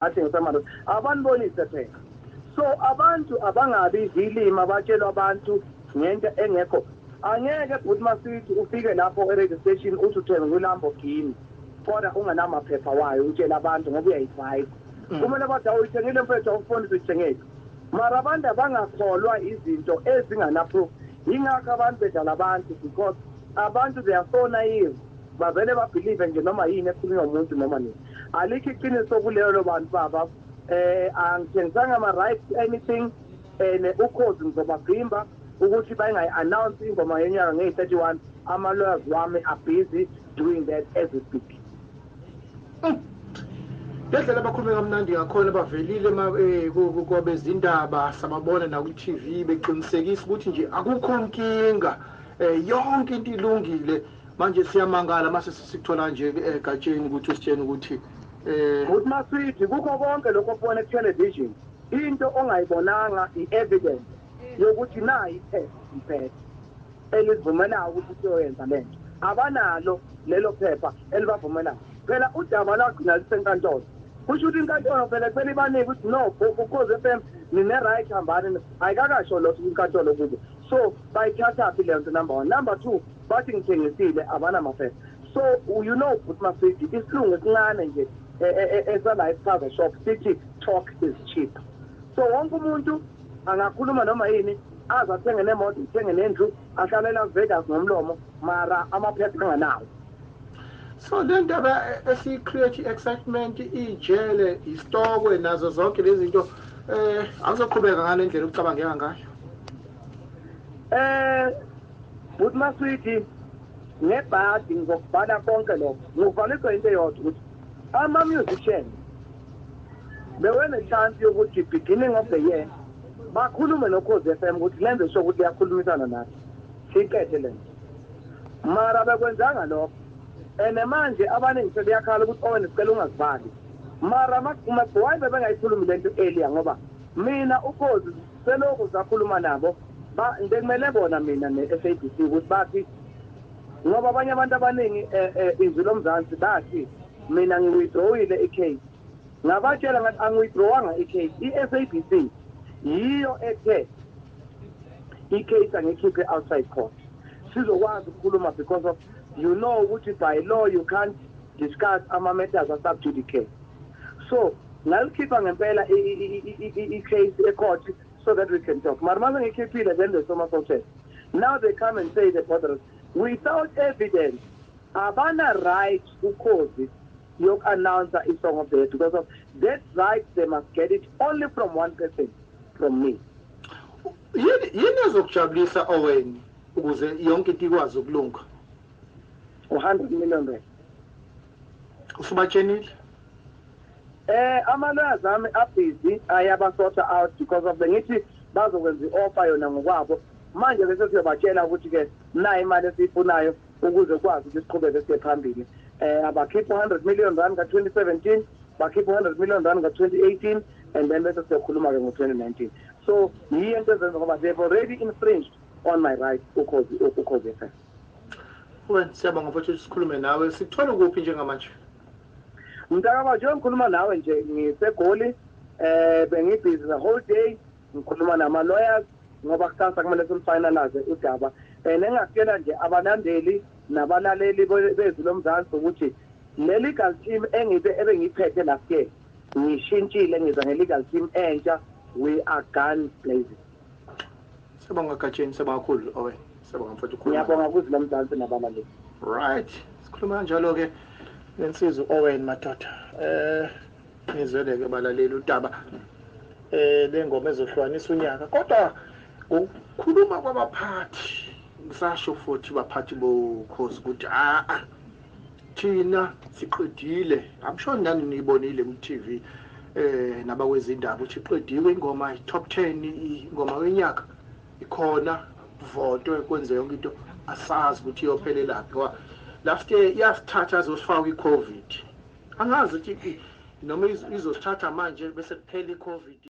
Ngathengisa ama-rights, abanibonise phela. So abantu abangabi izilima, batshelwa abantu ngento engekho. Angeke, bhuti Masithi, ufike lapho e-radio station uthi uthenge kwi-Lamborghini kodwa ungenamaphepha wayo, utshela abantu ngoba uyayidrayiva. Kumele bathi, "Awuyithengile mfethu, awufundise uyithengephi." Mara abantu abangakholwa izinto ezingana-proof. Yingakho abantu bedlala abantu, because abantu, they are so naive, bavele ba-believe nje noma yini ekhulunywa umuntu noma nini. Alikho iqiniso kulelo bantu baba. Angithengisanga ama-rights anything, and Ukhozi ngizobavimba ukuthi bangayi-announce ingoma yonyaka ngeyi-31. Ama-lawyers wami are busy doing that as we speak. Ngendlela abakhulume kamnandi ngakhona, bavelile kwabezindaba, sababona naku-TV beqinisekisa ukuthi nje akukho nkinga, yonke into ilungile. Manje siyamangala mase sikuthola nje egatsheni ukuthi usitshena ukuthi Ukuthi Maswidi, kukho konke lokho okubona ku-television, into ongayibonanga i-evidence yokuthi nayi iphepha impela elivumelayo ukuthi uyoyenza lento. Abanalo lelo phepha elibavumelayo. Phela udaba lwagcina lisenkantolo, kusho ukuthi inkantolo phela kumele ibanike ukuthi no, Ukhozi FM nine-right, hambani. Ayikakasho lokho inkantolo kubo, so bayithathaphi leyo nto? Number one. Number two, bathi ngithengisile, abanamaphepha. So but Maswidi, isilungu esincane nje esala e-spaza shop sithi, "Talk is cheap." So wonke umuntu angakhuluma noma yini, aze athenge nemoto, ithenge nendlu, ahlale eLas Vegas ngomlomo, mara amaphepha anganawo. So le ndaba esiyi-create i-excitement, ijele, isitokwe, nazo zonke lezi zinto, akuzoqhubeka ngale ndlela ucabangeka ngayo? But Maswidi, ngebhadi ngizokubhala konke lokho. Ngikuvaliswa into eyodwa, ukuthi ama-musician bewene-chance yokuthi beginning of the year bakhulume noKhozi FM ukuthi lenze sure ukuthi liyakhulumisana nathi, siyiqede le nto, mara bekwenzanga lokho. And manje abaningi sebeyakhala ukuthi, "Owen, sicela ungazivali." Mara why bebengayikhulumi le nto earlier? Ngoba mina Ukhozi selokhu sakhuluma nabo, bekumele bona mina ne-SABC ukuthi bathi, ngoba abanye abantu abaningi, Izwi Lomzansi, bathi mina ngi-withdrawile i-case. Ngabatshela ngathi angi-withdrawanga i-case, i-SABC yiyo ethe i-case angikhiphe outside court, sizokwazi ukukhuluma, because of ukuthi by law you can't discuss ama-matters a-sub judice. So ngalikhipha ngempela i-case e-court so that we can talk. Mara mase ngikhiphile, then the somersaulted. Now they come and say the borders without evidence. Abana right Ukhozi yoku-announce i-song of the year, because of that right they must get it only from one person, from me. Yini ezokujabulisa, Owen, ukuze yonke into ikwazi ukulunga? U-R100 million. Usubatshenile? Ama-lawyers ami a-busy, ayaba-sorta out, because of bengithi bazokwenza i-offer yona ngokwabo. Manje bese siyobatshela ukuthi-ke nayi imali esiyifunayo ukuze kwazi ukuthi siqhubeke siye phambili. Abakhipha R100 million ka-2017, bakhipha R100 million ka-2018, and then bese siyokhuluma-ke ngo-2019. So yiyo into ezenza, ngoba they've already infringed on my right, Ukhozi FM. Owen, siyabonga mfowethu, sikhulume nawe. Sikuthola kuphi njengamanje? Mntakaba, njengoba ngikhuluma nawe nje ngiseGoli. Bengi-busy the whole day ngikhuluma nama-lawyers, ngoba kusasa kumele silu-finalize udaba. Nengakutshela nje abalandeli nabalaleli beZwi Lomzansi ukuthi le legal team engibe ebengiyiphethe last year, ngishintshile, ngiza nge-legal team entsha. We are guns blazing. Siyabonga Gatsheni, siyabonga kakhulu, Owen, siyabonga mfowethu ukhuluma. Ngiyabonga kuZwi Lomzansi nabalaleli. Right, sikhuluma kanjalo-ke nensizwa Owen Madoda. Nizwele-ke balaleli udaba lengoma ezohlukanisa unyaka, kodwa ngokukhuluma kwabaphathi, ngisasho futhi baphathi boKhozi ukuthi a thina siqedile. I'm sure nani niyibonile ku-TV nabakwezindaba ukuthi iqediwe ingoma, i-top 10, ingoma yonyaka ikhona, votwe, kwenze yonke into. Asazi ukuthi iyophelelaphi, ngoba last year iyasithatha azosifaka kwi-COVID. Angazi ukuthi noma izosithatha manje bese kuphela i-COVID.